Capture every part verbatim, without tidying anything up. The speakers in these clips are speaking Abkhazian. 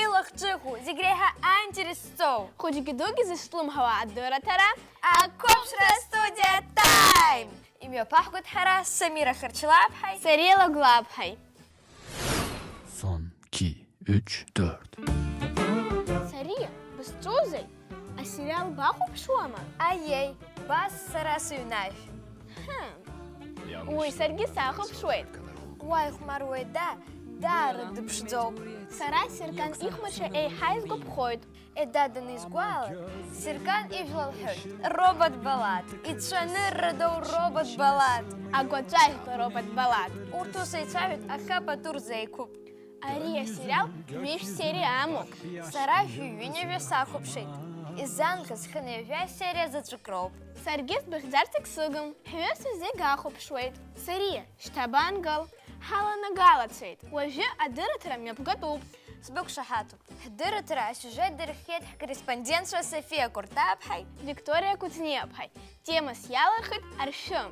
Илахҿыху, зегь реиҳа аинтерес зҵоу. Хәыҷгьы дугьы зышәлымҳауа адырраҭара. Ақәыԥшра студиа Time! Имҩаԥаҳгоит ҳара Самира Харчилаԥҳаи Сариа Лагәлаԥҳаи. Сон, ки, үч, дөрт. Сариа, бызҿузеи? Асериал бахәаԥшуама? Аиеи, бас сара сыҩнашә. Хм. Уи саргьы сахәаԥшуеит. Уа ихәмаруеит, да, даара дыԥшӡоуп. Сара Серкан ихәмаршьа еиҳа исгәаԥхоит. Еда данизгәаалак, Серкан ижәла лҳәоит, робот баллад, ицәанырра доу робот баллад. Агәаҵәажәга робот баллад. Урҭ ус еицәажәоит, аха пату рзеиқәуп. Ари асериал ҩышә сериа амоуп. Сара жәаҩынҩажәа сахәаԥшит. Изаанхаз хынҩажәа сериа заҵәык роуп. Саргьы сбыхьӡарц егьсыгым. Ҳҩызцәа зегь ахәаԥшуеит. Сариа, шьҭа баангыл, ҳаланагалацәеит. Уажәы адырраҭара мҩаԥгатәуп. Сбықәшаҳаҭуп. Ҳдырраҭара асиужет дырхиеит ҳкорреспондентцәа Софиа Куртаԥҳаи Викториа Кәыҵниаԥҳаи. Темас иалырхит аршәы.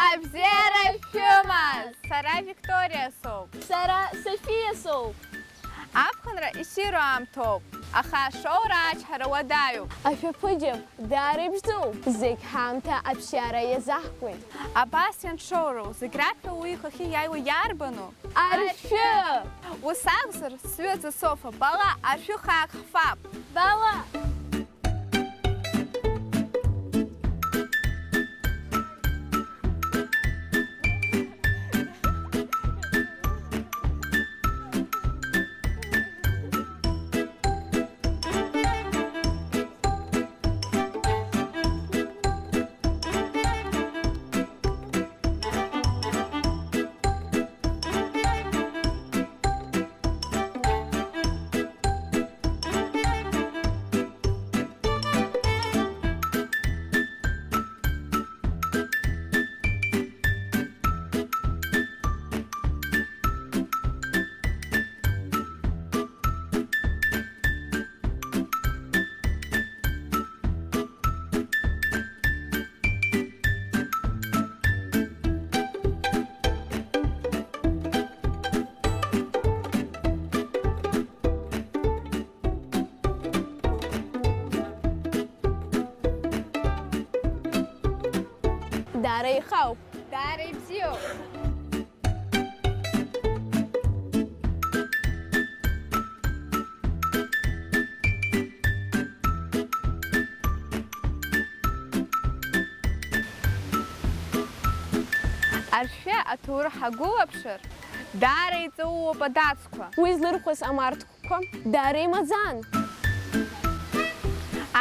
Абзиара шәымаз! Сара Викториа соуп. Сара Софиа соуп. Аԥхынра иссиру аамҭоуп, аха ашоура ачҳара уадаҩуп. Ашәаԥыџьаԥ даара ибжьӡоуп, зегь ҳаамҭа аԥсшьара иазаҳкуеит. Абас ианшоуроу, зегь раԥхьа уи ихахьы иааиуа иарбану? Аршәы! Ус акәзар, сҩыза Софа, бала, аршәы хаак ҳфап! Бала! Даара ихауп. Даара ибзиоуп. Аршәы аҭоурых ҳагәылаԥшыр, даара иҵаулоуп адацқәа. Уи злырхуаз амарҭ Қәа, даара имаӡан.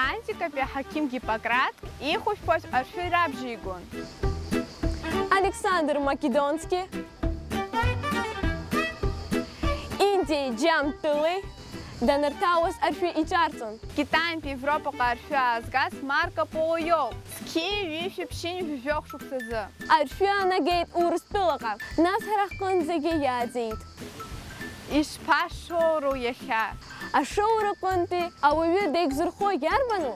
Антикатәи аҳақьым Гиппократ ихәышәтәуаз аршәы рабжьигон. Александр Македонски Индиеи Џьамтәылеи данырҭаауаз аршәы иҿарҵон. Китаинтәи Европаҟа аршәы аазгаз Марко Поло иоуп, зқьи ҩышәи ԥшьынҩажәи жәохә шықәсазы. Аршәы аанагеит Урыстәылаҟа, нас ҳара ҳҟынӡагьы иааӡеит. Ишԥашоуроу иахьа? Ашоураҟынтәи ауаҩы деиқәзырхо иарбану?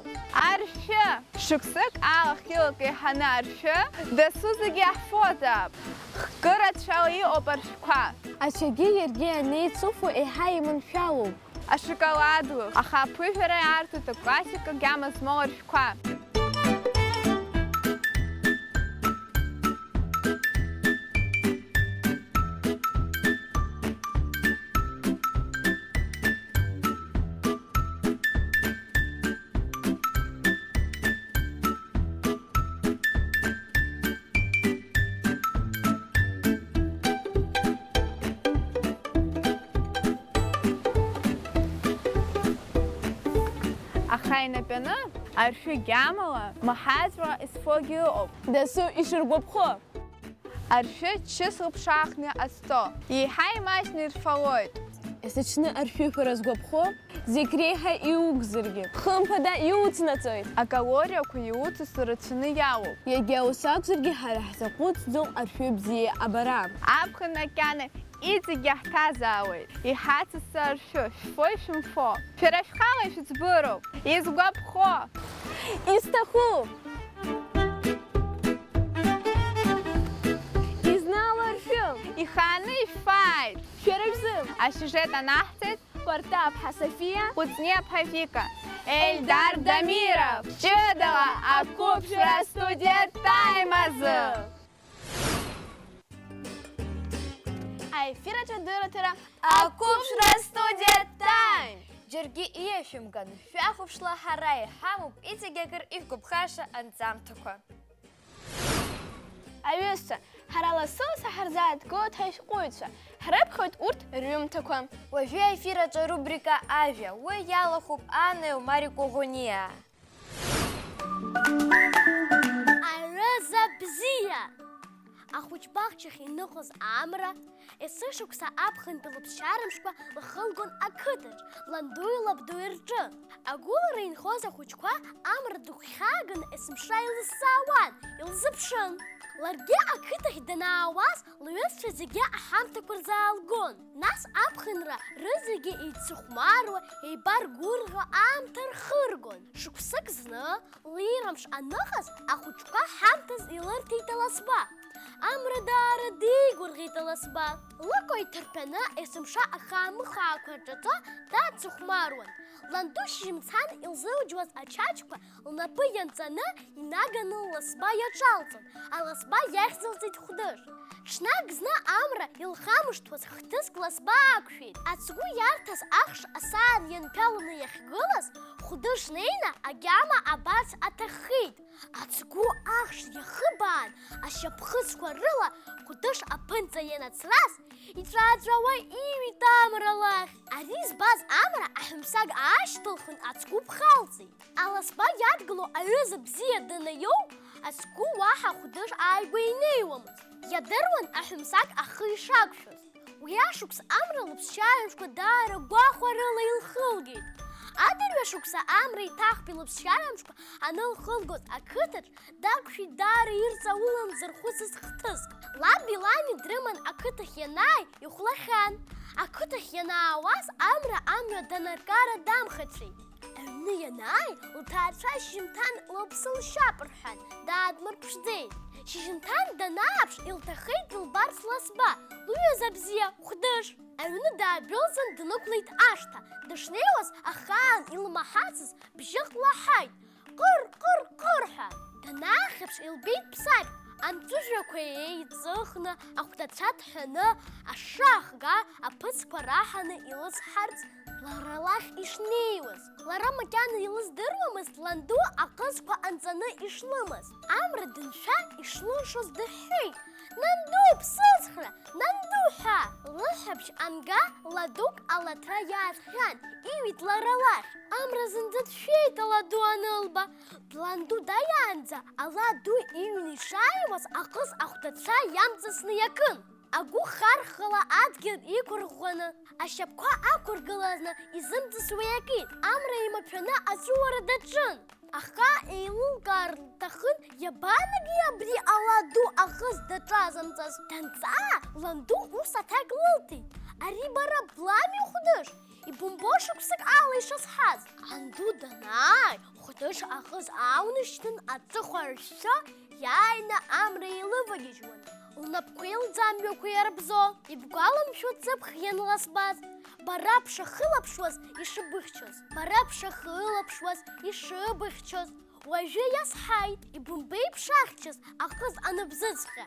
Аршәы! Шықәсык алахьылак еиҳаны аршәы дасу зегьы иаҳфозаап. Хкы рацәала иҟоуп аршәқәа. Ацәагьы иаргьы анеицәыхо еиҳа иманшәалоуп. Ашоколад лых, аха аԥыжәара иаартуеит аклассика гьама змоу аршәқәа. Аха инатәаны, аршәы гьамала, маҳаҵәҟьа изфогьы ыҟоуп. Дасу ишыргәаԥхо. Аршәы чысла ԥшаахны азҭо, еиҳа имаҷны ирфалоит. Есыҽны аршәы ԥара згәаԥхо, зегь реиҳа иугзаргьы, хымԥада иуцнаҵоит. Акалориақәа иуцыз рацәаны иалоуп. Иагьа ус акәзаргьы, ҳара ҳзаҟәыҵӡом аршәы бзиа абара. Аԥхын макьана иҵегь иаҳҭазаауеит. Иҳацысҵа аршәы, шәфои шәымфо? Шәара шәхала ишәыӡбыроуп. Изгәаԥхо! Изҭаху! Изнало аршәы! Ихааны ишәфааит! Шәара Асиужет анаҳҵеит Кәарта-ԥҳа Софиа, Кәыҵниа-ԥҳа Вика, Ельдар Дамиров, ҷыдала ақәыԥшра студиа Time азы! Аефир аҿы адырраҭара ақәыԥшра студиа Time! Џьаргьы иашәымган, шәахәаԥшла, ҳара иҳамоуп иҵегь акыр ишәгәаԥхаша анҵамҭақәа. Аҩызцәа, ҳара лассы-лассы ҳарзааҭгылоит ҳашәҟәыҩҩцәа, ҳрыԥхьоит урҭ рҩымҭақәа. Уажәы аефир аҿы арубрика Ажәа, уи иалахәуп Анна Елмари Коӷониаа. Аҩыза бзиа! Ахәыҷ баҳчахь иныҟәоз амра, есышықәса аԥхынтәи лыԥсшьарамшқәа лхылгон ақыҭаҿ, ландуи лабдуи рҿы. Агәылара инхоз ахәыҷқәа амра дыгәхьааганы есымша илызҵаауан, илзыԥшын. Ларгьы ақыҭахь данаауаз, лҩызцәа зегьы аҳамҭақәа рзаалгон. Нас аԥхынра рызегьы еицыхәмаруа, еибаргәырӷьо аамҭа рхыргон. Шықәсык зны, лирамш аныҟаз, ахәыҷқәа ҳамҭас илырҭеит аласба. Амра даара деигәырӷьеит аласба. Лыкәа иҭырҭәаны, есымша ахаамыхаақәа рҿаҵо дацыхәмаруан. Ланду шьыжьымҭан илзылџьуаз ачаҷқәа лнапы ианҵаны инаганы ласба иаҿалҵон, аласба иахьӡылҵеит Хәдыш. Ҽнак зны амра илхамышҭуаз хҭыск ласба аақәшәеит. Ацгәы иарҭаз ахш асаан ианҭәаланы иахьгылаз, Хәдыш неины агьама абарц аҭаххеит. Ацгәы ахш иахыбаан, ашьапхыцқәа рыла Хәдыш аԥынҵа ианацраз, иҵәааҵәаауа иҩит амра лахь. Ари збаз амра аҳәымсаг аашьҭылхын ацгәы ԥхалҵеит. Аласба иадгыло аҩыза бзиа данаиоу, ацгәы уаҳа Хәдыш ааигәа инеиуамызт. Иадыруан аҳәымсаг ахы ишақәшәоз. Уи ашықәс амра лыԥсшьарамшқәа даара гәахәарыла илхылгеит. Адырҩашықәса амра иҭахтәи лыԥсшьарамшқәа анылхылгоз ақыҭаҿ дақәшәеит даара ирҵаулан дзырхәыцыз хҭыск. Лаби лани дрыман ақыҭахь ианааи, ихәлахьан. Ақыҭахь ианаауаз амра амҩа данаркара дамхацәеит. Аҩны ианааи, лҭаацәа шьыжьымҭан лыԥсы лшьап рҳәан, даадмырԥшӡеит. Шьыжьымҭан данааԥш, илҭахеит дылбарц ласба, лҩыза бзиа Хәдыш. Аҩны даадәылҵын, днықәлеит ашҭа. Дышнеиуаз, ахаан илмаҳацыз бжьык лаҳаит, ҟыр-ҟыр-ҟыр ҳәа. Данаахьаԥш, илбеит Ԥсаҭ, амҵәыжәҩақәа еиҵыхны, ахәдацәа ҭҳәаны, ашша ахга, аԥыцқәа раҳаны илыцҳарц лара лахь ишнеиуаз. Лара макьана илыздыруамызт ланду аҟызқәа анҵаны ишлымаз. Амра дыншәа ишлылшоз дыҳәҳәеит, "Нанду, бсыцхраа, нанду!" ҳәа. Лыҳәҳәабжь анга, ладук алаҭра иаазхьан, иҩит лара лахь. Амра зынӡа дшәеит аладу анылба. Ланду даиаанӡа, аладу иҩны ишааиуаз, аҟыз ахәдацәа иамҵасны иакын. Агәы хархәала адгьыл иқәырӷәӷәаны, ашьапқәа ақәыргыланы изымҵысуа иакит. Амра имаҭәаны аҵәыуара даҿын. Аха еилылкаар лҭахын, иабанаги абри ала ду аҟыз даҿазымҵаз? Данҵаа, ланду ус аҭак лылҭеит, "Ари бара блами, Хәдыш? Ибымбо шықәсык ала ишысҳаз?" Анду данааи, Хәдыш аҟыз ааунышьҭын, аҵыхәа ршәшәо, иааины амра еилывагьежьуан, лнапқәеи лӡамҩақәеи арбзо. Ибгәаламшәо ҵыԥх ианласбаз, бара бшахылаԥшуаз ишыбыхьчоз, бара бшахылаԥшуаз ишыбыхьчоз. Уажәы иазҳаит, ибымбеи бшахьчаз аҟыз аныбзыӡхьа.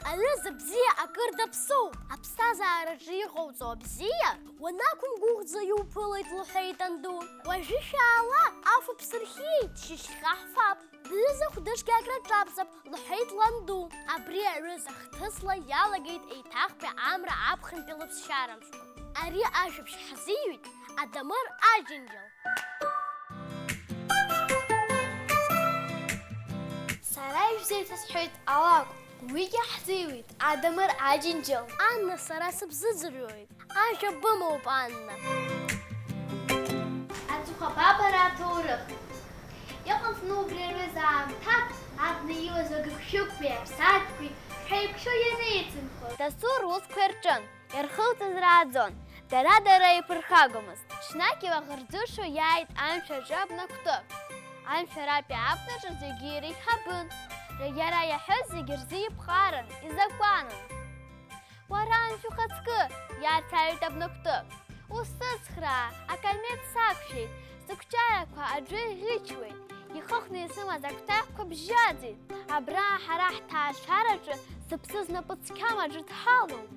Аҩыза бзиа акыр даԥсоуп, аԥсҭазаараҿы иҟауҵо абзиа уанақәымгәыӷӡа иуԥылоит, лҳәеит анду. Уажәы шәаала, аф бсырхьеит, шьыжьхьа ҳфап. Бҩыза Хәдышгьы акраҿабҵап, лҳәеит ланду. Абри аҩыза хҭысла иалагеит еиҭахтәи амра аԥхынтәи лыԥсшьарамшқәа. Ари ажәабжь ҳзиҩит Адамыр Аџьынџьал. Сара ишәзеиҭасҳәеит алакә, уигьы ҳзиҩит Адамыр Аџьынџьал. Анна, сара сыбзыӡырҩуеит. Ажәа бымоуп, Анна. Аҵыхәа бабара аҭоурых. Иҟан зны убри аҩыза аамҭак, абна иуаз агыгшәыгқәеи аԥсаатәқәеи ҳәа еиқәшәо ианеицынхоз, дасу русқәа ирҿын, ирхылҵыз рааӡон, дара-дара еиԥырхагомызт. Ҽнак илаӷырӡышо иааит амшә аҿы абнактәы. Амшә аратәи абнаҿы зегьы иреиҳабын. Иара иаҳәоз зегьы рзы иԥҟаран, изакәанын. Уара анцәа ухаҵкы, иарҭааит абнакәты. Усыцхраа, акамеҭ сақәшәеит, сыкәҷарақәа аӡәы иӷьычуеит, ихыхны исымаз акәтаӷьқәа бжьаӡит. Абра ҳара ҳҭаацәараҿы зыԥсы знапы цқьам аӡәы дҳалоуп.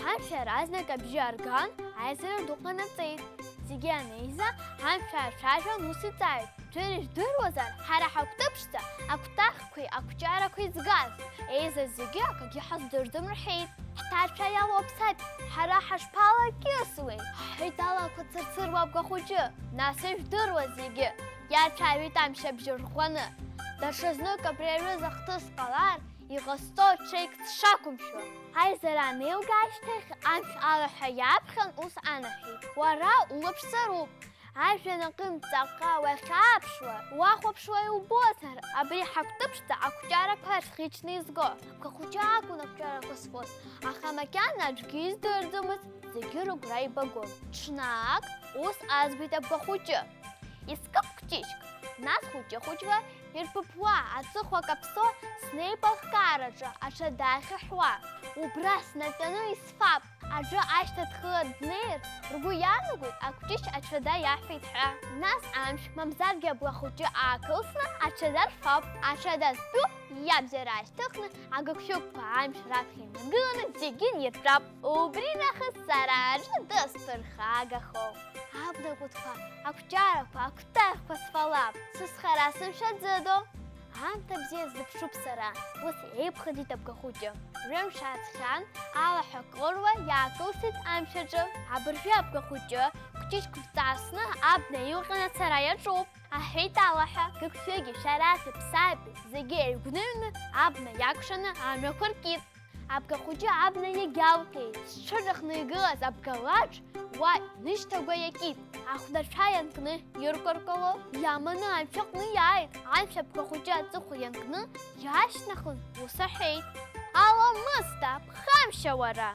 Ҳамшәа иаразнак абжьы арган, аизара ду ҟанаҵеит. Зегьы анеиза, ҳамшәа ацәажәан ус иҵааит. Шәара ижәдыруазар, ҳара ҳакәтыԥшӡа акәтаӷьқәеи акәҷарақәеи згаз, еизаз зегьы акгьы ҳаздырӡом рҳәеит. Ҳҭаацәа иалоу аԥсаатә ҳара ҳашԥалакьысуеи? Ҳҳәеит алақәа цырцыруа абгахәыҷы, нас ижәдыруаз зегьы. Иацәажәеит амшә абжьы рӷәӷәаны. Даҽазнык абри аҩыза хҭыс ҟалар, иҟасҵо ҽеик дшақәымшәо. Аизара анеилга ашьҭахь, амшә алаҳәа иаԥхьан ус анаҳәеит, уара улаԥш саруп. Ажәҩан аҟынтә ҵаҟа уахьааԥшуа, уахәаԥшуа иубозар, абри ҳакәтыԥшӡа акәҷарақәа рхьычны изго. Абгахәыҷы акәын акәҷарақәа зфоз, аха макьана аӡәгьы издырӡомызт, зегьы рыгәра ибагон. Ҽнак ус аӡбеит абгахәыҷы. Искып кәҷышьк, нас хәыҷы-хәыҷла ирԥыԥуа, аҵыхәа каԥсо, снеип алккаараҿы аҽада ахьаҳәуа. Убра снатәаны исфап. Аӡәы ашьҭа дхыла днеир, ргәы иаанагоит акәҷышь аҽада иаҳфеит ҳәа. Нас амшә, мамзаргьы абгахәыҷы аакылсны аҽада рфап. Аҽада зтәу иабџьар аашьҭыхны, агыгшәыгқәа амшә раԥхьа инагыланы зегьы ниртәап. Убри нахыс сара аӡәы дысԥырхагахом. Абнакәытқәа, акәҷарақәа, акәтаӷьқәа сфалап, сызхара сымшәаӡыдоу. Аамҭа бзиа сзыԥшуп сара, ус еиԥхыӡеит абгахәыҷы. Ҩымш ааҵхьан, алаҳәа кыруа иаакылсит амшә аҿы. Абыржәы абгахәыҷы кәҷышьк вҵасны абна илҟьаны ацара иаҿуп, аҳәеит алаҳәа. Гыгшәыги шәарахи ԥсаатәи зегьы еигәныҩны абна иакәшаны амҩақәа ркит. Абгахәыҷы абна иагьалҟьеит. Зҽырхны игылаз абгалаџ уа инышьҭагәа иакит. Ахәнацәа ианкны иркәаркәало иаманы амшә аҟны иааит. Амшә абгахәыҷы аҵыхәа ианкны иаашьҭнахын, ус аҳәеит. Аламысда, ԥхамшьа уара!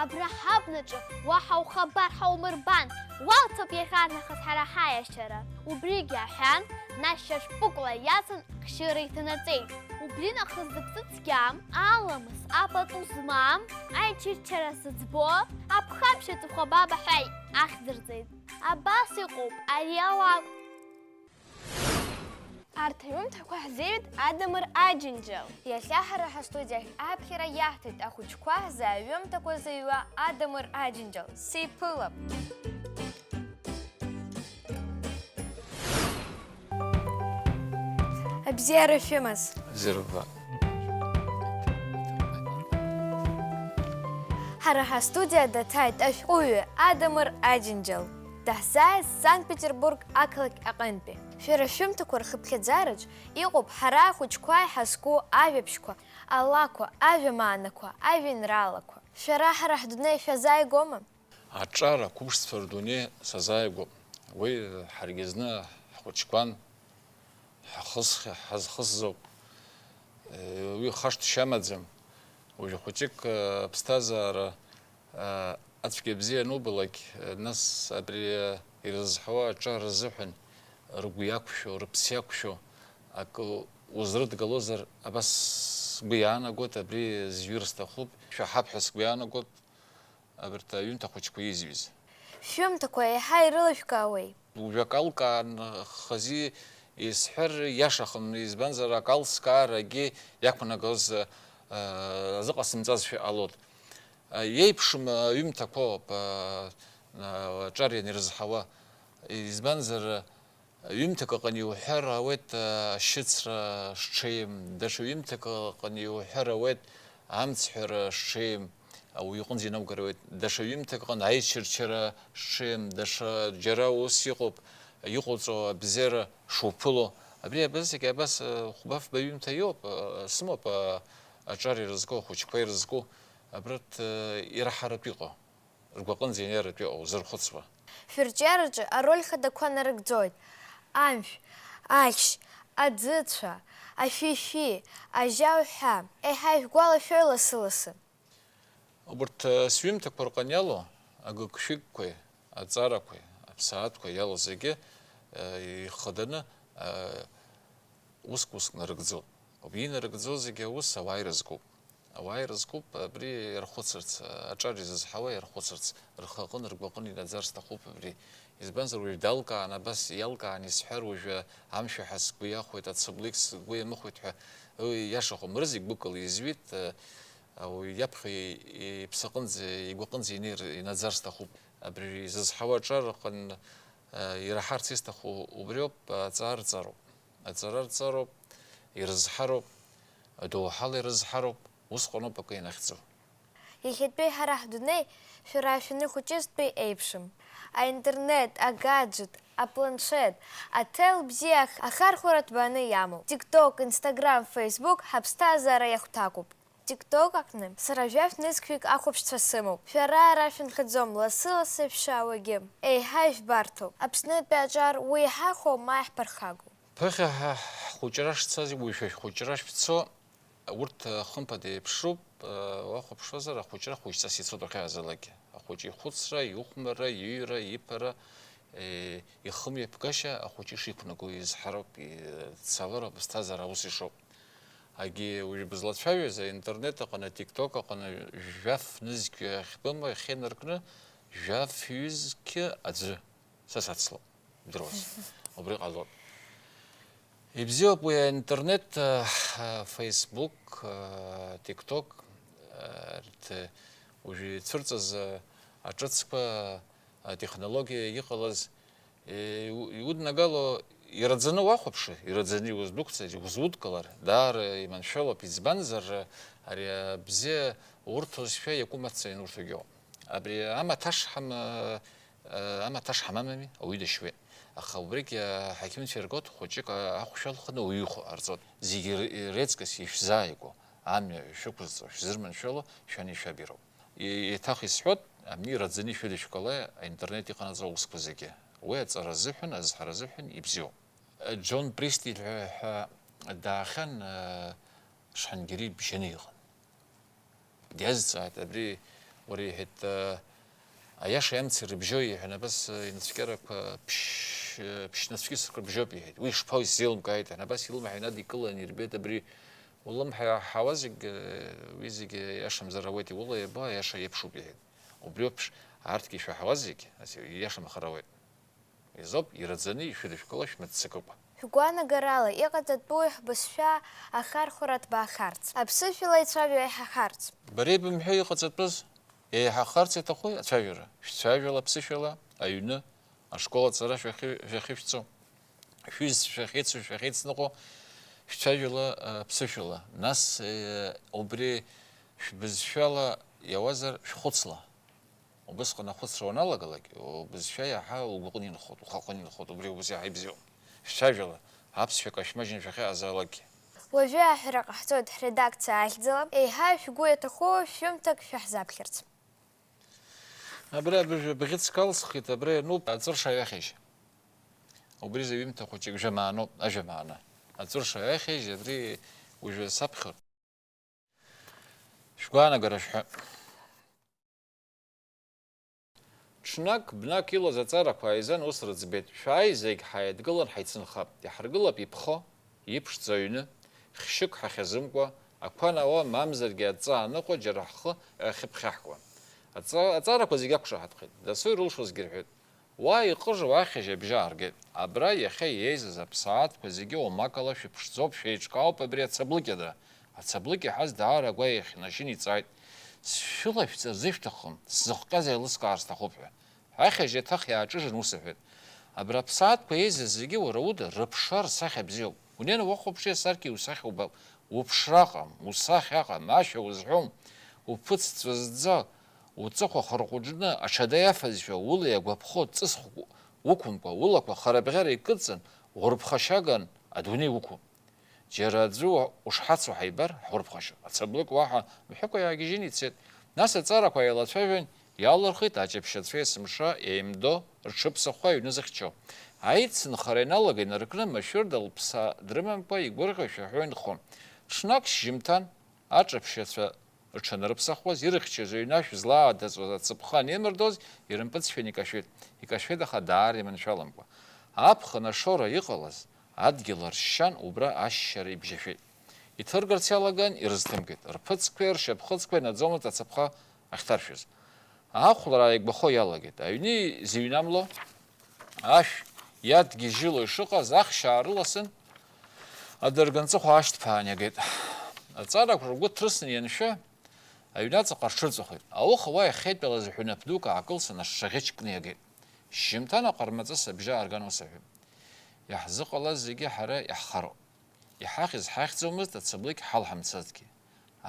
Абра ҳабнаҿы уаҳа ухабар ҳаумырбан, уалҵып иахьарнахыс ҳара ҳаиашьара. Убригьы аҳәан, нас шьаҿпыкла иацын, хшьыра иҭанаҵеит. Убри нахыс зыԥсы цқьам, аламыс апату змам, аичырчара зыӡбо, аԥхамшьа ҵыхәа баба ҳәа ахьӡырҵеит. Абас иҟоуп ари ауак. Арҭ аҩымҭақәа ҳзеиҩит Адамыр Аџьынџьал. Иахьа ҳара ҳастудиахь аԥхьара иаҳҭеит ахәыҷқәа ҳзы аҩымҭақәа зыҩуа Адамыр Аџьынџьал. Сиԥылап! Абзиара шәымаз. Зырба. Ҳара ҳастудиа даҭааит ашәҟәыҩҩы Адамыр Аџьынџьал. Даҳзааит Санкт-Петербург ақалақь аҟынтәи. Шәара шәымҭақәа рхыԥхьаӡараҿ иҟоуп ҳара ахәыҷқәа иҳазку ажәабжьқәа, алакәқәа, ажәамаанақәа, ажәеинраалақәа. Шәара ҳара ҳдунеи шәазааигәоума? Аҿар ақәыԥшцәа рдунеи сазааигәоуп. Уи ҳаргьы зны ҳхәыҷқәан, ҳхысхьа-, ҳазхысзоуп. Уи хашҭшьа амаӡам. Уажә хәыҷык, э, аԥсҭазаара, э, ацәгьа-абзиа анубалак, э, нас абри, э, ирызҳауа аҿар рзыҳәан ргәы иақәшәо, рыԥсы иақәшәо акы узрыдгалозар, абас сгәы иаанагоит, абри зҩыр сҭахуп, шәаҳап ҳәа сгәы иаанагоит. Абарҭ аҩымҭа хәыҷқәа изҩыз. Шәҩымҭақәа еиҳа ирылышәкаауеи? Уажәы акы алкаан, хазы исҳәар иашахын, избанзар, акы алскаарагьы иақәнагоз, э, азыҟасымҵазшәа ҟалоит. Э, иеиԥшым аҩымҭақәоуп, э, аҿар ианирызҳауа. Избанзар, Ҩымҭак аҟны иуҳәар ауеит, ашьыцра шҽеим, даҽа ҩымҭак аҟны иуҳәар ауеит, амцҳәара шҽеим, ауаҩы иҟынӡа инаугар ауеит, даҽа ҩымҭак аҟны аичырчара шҽеим, даҽа џьара ус иҟоуп, иҟоуҵо абзиара шуԥыло. Абри абазегь абас, хәба-фба ҩымҭа иоуп, сымоуп, аҿар ирызку, ахәыҷқәа ирызку, абрҭ ираҳаратә иҟоу. Ргәаҟынӡа ианиаратәы иҟоу узырхәыцуа. Шәырҿиараҿы ароль хадақәа нарыгӡоит, амшә, ахьшь, аӡыцәа, ашәишәи, ажьа уҳәа, еиҳа ишәгәалашәои лассы-лассы? Убырҭ, э, сҩымҭақәа рҟны иалоу агыгшәыгқәеи, аҵарақәеи, аԥсаатәқәеи иалоу зегьы, э, ихаданы, э, уск-уск нарыгӡоит. Убри инарыгӡо зегьы аус ауаа ирызкуп. Ауаа ирызкуп абри ирхәыцырц, аҿар изызҳауа ирхәыцырц, рхы аҟын, ргәы аҟын инаӡар сҭахуп абри. Избанзар, уажә далкаан, абас иалкаан исҳәар, уажәы амшәаҳәа сгәы иахәеит, ацыблик сгәы иамыхәеит ҳәа, уи иашахом, рызегь гәыкала изҩит, ауаҩ иаԥхьа иԥсаҟынӡа, игәаҟынӡа инеир, инаӡар сҭахуп. Абри изызҳауа аҿар аҟын, ираҳарц исҭаху убриоуп, аҵаа рҵароуп. Аҵара рҵароуп, ирызҳароуп, адоуҳала ирызҳароуп, усҟаноуп акы ианахьӡу. Иахьатәи ҳара ҳдунеи шәара шәаныхәыҷызтәи еиԥшым. Аинтернет, агаджет, апланшет, аҭел бзиа ахархәара ҭбааны иамоуп. TikTok, Instagram, Facebook ҳаԥсҭазаара иахәҭакуп. TikTok аҟны сара жәаф нызқьҩык ахәаԥшцәа сымоуп. Шәара ара шәынхаӡом, лассы-лассы шәшаауагьы еиҳа ижәбарҭоуп. Аԥснытәи аҿар уеиҳахоу ма иаҳԥырхагоу? Ԥыхьа ҳа ҳхәыҷра шцаз, уи шәа шәхәыҷра шәцо, урҭ, хымԥада, еиԥшуп, уахәаԥшуазар, ахәыҷра хәыҷҵас ицоит уахьаазалакгьы. Ахәыҷы ихәыцра, ихәмарра, иҩра, иԥара, ихымҩаԥгашьа ахәыҷы ишиқәнаго изҳароуп, ицалароуп, аԥсҭазаара аус ишоуп. Агьи уажә бызлацәажәоз аинтернет аҟны, атикток аҟны, жәаф нызқь ахьбымоу ахьынаркны, жәаф ҩызқь аӡәы. Са сацлоуп, идыруаз. Убри ҟалоит. Ибзиоуп уи аинтернет, а, Facebook, а, TikTok, а, рҭ-, уажәы ицәырҵыз, а, аҿыцқәа, атехнологиа иҟалаз, е, иу-, иуднагало, ираӡаны уахәаԥшы, ираӡаны иуздәықәҵар, иузудкылар, даара иманшәалоуп, избанзар, ари абзиа урҭозшәа иакәым аццаҩын урҭ егьоуп. Абри амаҭ ашҳам, а, амаҭ ашҳам амами, ауаҩы дашьуеит. Аха убригь аҳақьымцәа иргоит, хәыҷык ахәшә алхны уаҩы ихәы ҟарҵоит. Зегьы ре-, реиҵкыс ишәзааигәоу, амҩа шәықәызҵо, шәзырманшәало, шәани шәаби роуп. Е-, еиҭах исҳәоит, абни раӡаны ишәыдышәкала аинтернет иҟанаҵо аусқәа зегьы. Уи аҵара азыҳәан, азҳара азыҳәан ибзиоуп. Џьон Присти ҳәа, ҳәа даахьан, э, Шҳангери бжьаны иҟан. Диазҵааит, абри уара иҳәеит, э, аиаша иамци рыбжьои, иҳәан, абас, э, инацәкьарақәа ԥшь-, э, ԥшьнацәкьыс рыбжьоуп, иҳәеит. Уи шԥоу, исзеилымкааит, ҳәан, абас илымҳа инадикылан ирбеит, абри улымҳа иаҳауа зегь, э, уи зегь аиашамзар ауеит, иула иабо аиаша иеиԥшуп, иҳәеит. Убри ауп, арҭгьы ишәаҳауа зегь, ас ииашамхар ауеит. Изоуп, ираӡаны ишәыдышәкыло шәмыццакыкәа. Шәгәаанагарала, иҟаҵатәуи ҳбызшәа ахархәара ҭбаахарц, аԥсышәала ицәажәо еиҳахарц? Бара ибымҳәеи иҟаҵатәыз? Еиҳахарц иаҭахуи ацәажәара? Шәцәажәала аԥсышәала, аҩны, ашкол аҵара шәахьы-, шәахьышәҵо, шәҩызцәа шәахьеицу, шәахьеицныҟәо, шәцәажәала, а, аԥсышәала. Нас, э, убри шәбызшәала иауазар, шәхәыцла. Убысҟан ахәыцра уаналагалак, убызшәа иаҳа угәаҟны инхоит, ухаҟны инхоит, убри убас иаҳа ибзиоуп. Шәцәажәала, аԥсшәа кашәмаҷны шәахьыҟазаалакгьы. Уажәы аҳәара ҟаҳҵоит ҳредакциа ахьӡала, еиҳа шәгәы иаҭаху шәҩымҭак шәаҳзаԥхьарц. Абра быжә-, бӷьыцк алсхит, абра иануп аҵәырша аҩахьажь. Убри зы ҩымҭа хәыҷык, жәамааноуп, ажәамаана. Аҵәырша аҩахьажь, абри уажәы саԥхьоит. Шәгәаанагара шәҳәа. Ҽнак, бнак илаз аҵарақәа ааизан ус рыӡбеит, шәааи, зегь ҳаидгылан ҳаицынхап, иаҳаргылап иԥхо, иԥшӡо аҩны, хьшьык ҳахьазымкуа, ақәа науа, мамзаргьы аҵаа аныҟәо џьара ҳхы ахьыԥхьаҳкуа. Аҵа-, аҵарақәа зегь ақәшаҳаҭхеит, дасу ирылшозгьы рҳәеит. Уа иҟыжу ахьажь абжьы ааргеит. Абра иахьа иеизаз аԥсаатәқәа зегьы омакала шәыԥшӡоуп, шәеиҿкаауп абри ацаблыкьада. Ацаблыкь иаҳаз даара агәаҩа ихьнажьын иҵааит, сшәылашәҵар зышәҭахым, сзыхҟьаз еилыскаар сҭахуп ҳәа. Ахьажь еиҭах иааҿыжын ус иҳәеит, абра аԥсаатәқәа еизаз зегьы уара уда рыԥша рсахьа бзиоуп. Унеины уахәаԥш, асаркьа иусахьа убап. Уԥшра ыҟам, усахьа ыҟам, ашәа узҳәом, уԥыцҵәы зӡа, уҵыхәа хырҟәыҿны аҽада иафазшәа ула иагәаԥхо ҵысхәк уқәымкәа, улақәа харабӷьара икыдҵан, угәарԥхашьаган адунеи уқәуп. Џьара аӡәы уа-, ушҳацу ҳаибар, ҳгәарԥхашьоит. Ацаблыкь уаҳа мҳәыкәа иаагьежьын ицеит. Нас аҵарақәа еилацәажәан, иалырхит аҷаԥшьацәа есымша еимдо, рҽыԥсахуа аҩны зыхьчо. Аицынхара ианалага инаркны, машәырда лԥса дрымамкәа, игәырӷьо шәаҳәо инхон. Ҽнак шьжьымҭан, аҷаԥшьацәа рҽанрыԥсахуаз, ирыхьчаз аҩны ашә злаадаҵәоз ацаԥха анеимырдоз, ирымпыҵшәан икашәеит. Икашәеит, аха даара иманшәаламкәа. Аԥхын ашоура иҟалаз, адгьыл аршьшьан, убра ашьшьара ибжьашәеит. Иҭыргарц иалаган, ирызҭымгеит. Рԥыцқәеи ршьапхыцқәеи наӡомызт ацаԥха ахьҭаршәыз. Ахәлара ааигәахо иалагеит. Аҩны зыҩнамло ашә иадгьежьыло ишыҟаз, ахьшь аарыласын, адырганҵыхәа аашьҭԥаан иагеит. Аҵарақәа ргәы ҭрысны ианшәа, аҩнаҵаҟа рҽырҵәахит. Ауха уа иахьеидтәалаз ҳәынаԥ дук аакылсын, ашша ӷьычкны иагеит. Шьжьымҭан аҟармаҵыс абжьы аарган ус аҳәеит: «Иаҳзыҟалаз зегьы ҳара иаҳхароуп. Иҳахьыз ҳахьӡомызт, ацаблыкь ҳалҳамцазҭгьы.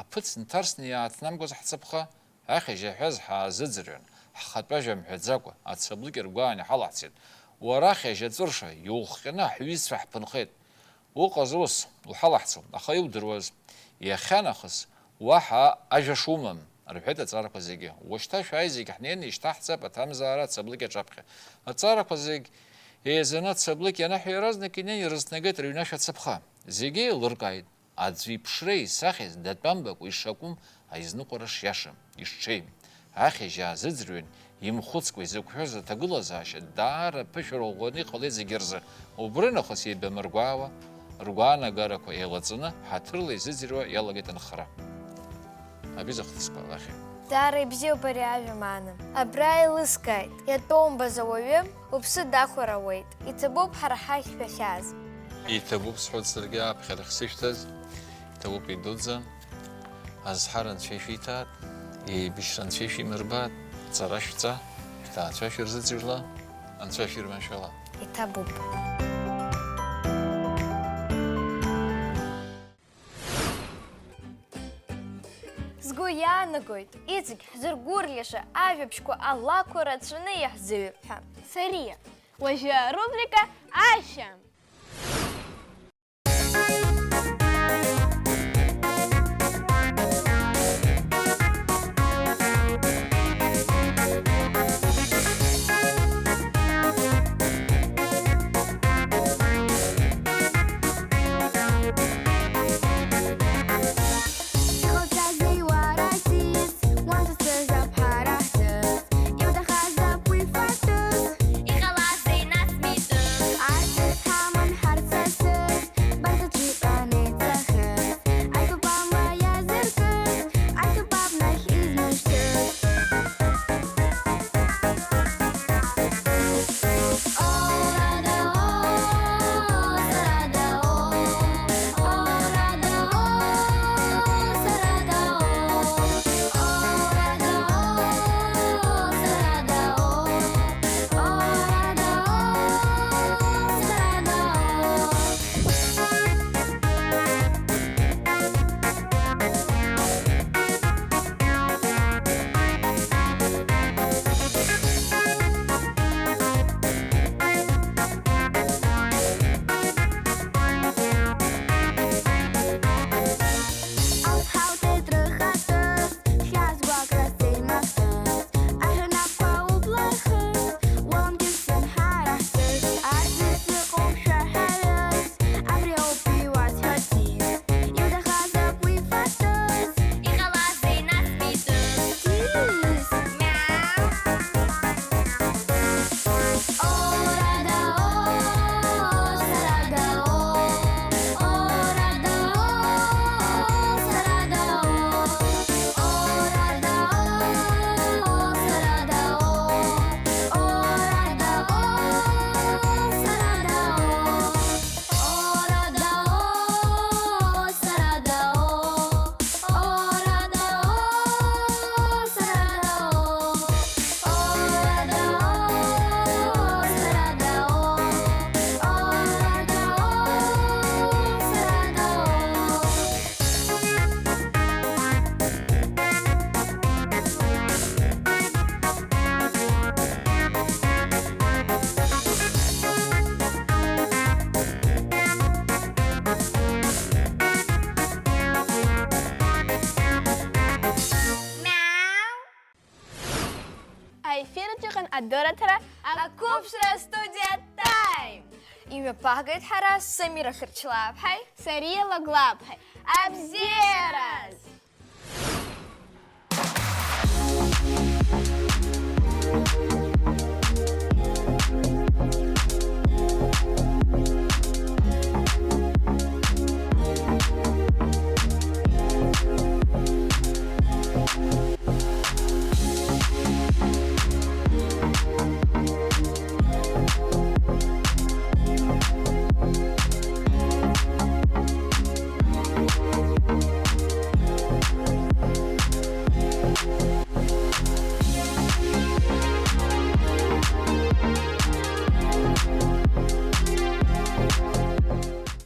Аԥыц нҭарсны иааҭнамгоз ҳцаԥха, ахьажь аҳәаз ҳаазыӡырҩуан, ҳхатәажә мҳәаӡакәа, ацаблыкь ргәаан иҳалаҳцеит. Уара ахьажь аҵәырша, иухҟьаны ҳҩызцәа ҳԥынхеит. Уҟаз ус, уҳалаҳцон, аха иудыруаз. Иахьанахыс уаҳа ажәа шумам», — рҳәеит аҵарақәа зегьы. «Ушьҭа шәааи, зегь ҳнеины ишьҭаҳҵап аҭамзаара ацаблыкь аҿаԥхьа». Аҵарақәа зегь еизаны ацаблыкь ианаҳәа, иаразнак инеин ирызнагеит рыҩнашә ацаԥха. Зегьы еилыркааит. Аӡәы иԥшреи исахьеи датәамбакәа ишакәым аизныҟәара шиашам, ишҽеим. Ахьажь аазыӡырҩын, имхәыцкәа изықәшәаз аҭагылазаашьа даара ԥышәара ӷәӷәаны иҟалеит зегьы рзы. Убри нахыс еибамыргәаауа, ргәаанагарақәа еилаҵаны, ҳаҭырла изыӡырҩуа иалагеит анхара. Абиз ахҭысқәа лахьеит. Даара ибзиоуп ари ажәа маана. Абра еилыскааит, иатәоумбаз ауаҩы уԥсы дахәар ауеит. Иҭабуп ҳара ҳахь шәахьааз. Иҭабуп, сҳәоит саргьы, аԥхьарахь сышәҭаз. Иҭабуп, идуӡӡан. Азҳара Анцәа ишәиҭаат, еибашьра Анцәа ишәимырбаат, ҵара шәҵа, шәҭаацәа шәырзыӡырҩла, Анцәа шәирманшәала. Иҭабуп. Сгәы иаанагоит, иҵегь ҳзыргәырӷьаша ажәабжьқәа алакәқәа рацәаны иаҳзыҩып ҳәа. Сариа, уажәы арубрика Ашәа! Аефир аҿы иҟан адырраҭара ақәыԥшра астудиа Time. Имҩаԥаагеит ҳара Самира Хьырчлааԥҳаи Сариа Лаглаԥҳаи. Абзиараз!